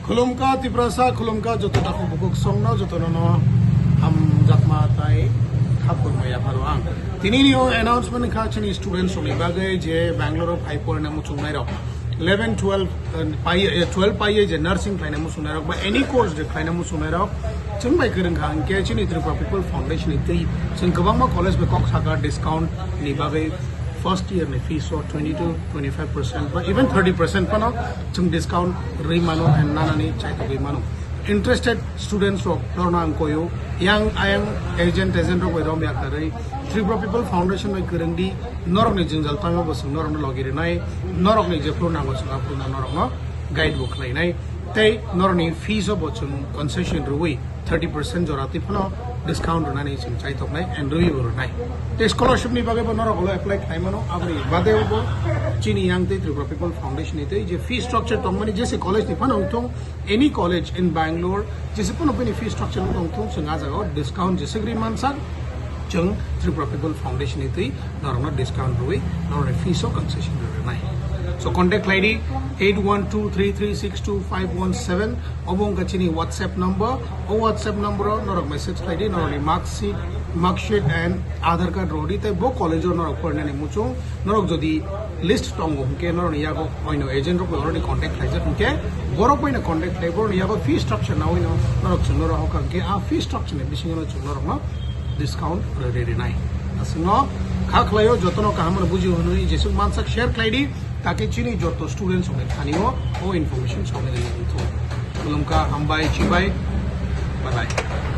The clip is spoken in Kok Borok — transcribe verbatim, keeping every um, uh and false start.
Khulumkha Tiprasa, khulumkha joto takhuk bukhuk songno, jotono no hamjakma tai khapurma yapharo ang. Tini ni o announcement kha chini students rokni bagwi je Bangalore o phai porina muchungnai rok. Eleven, twelve, eh, pai, eh, twelve pai je nursing khlaina muchungnai rok ba any course je khlaina muchungnai rok. Chwng bai kwrwng kha hwnkhe chini Tripura People Foundation ni twi chwng kwbangma college bai kok sakha discount ni bagwi first year ni fees o twenty to twenty-five percent ba even thirty percent phano chwng discount rwi mano and nanani chaithogwi mano. Interested students rok norno ang koyo, yang ayang agent agent rok bai rom yak narwi Tripura People Foundation bai kwrwng di, norokni jwngjal tangma bo chwng norokno logi rwnai, norokni jephru nango chwng aphru na norokno guide bo khlainai, tei norokni fees o bo chwng concession rwi thirty percent jora twi phano discount rwnani chwng chaithoknai and rwi bo rwnai. Tei scholarship ni bagwi bo norok ulo apply khlai mano, aboni bade bo chini yang tei Tripura People Foundation ni tei je fee structure tongmani jese college ni phano wngthung, any college in Bangalore, jese phano bini fee structure wngthung, chwng ah jagao discount jese gri mansak, chwng Tripura People Foundation ni twi norokno discount rwi norokni fees o concession rwnai. So contact khlai di eight one two three three six two five one seven, obo wngkha chini WhatsApp number. O WhatsApp number o norok message khlai di, norokni mark sheet, mark sheet and Aadhaar card rw di, tei bo college o norok porinani muchung norok jodi list tongo hwnkhe norokni yago oino agent rok bai already contact khlaijak hwnkhe borok baino contact khlai borokni yago fee structure nawi no norok chwng norok hokha hwnkhe a fee structure ni bisingo no chwng norokno discount rwi rwnai. Aswkno kha khlaio, jotono kaham no buji hwnwi jesuk mansak share khlai di, take chini joto students rokni thani o o information soknai rwthung. Khulumkha, hambai, chibai, bye bye.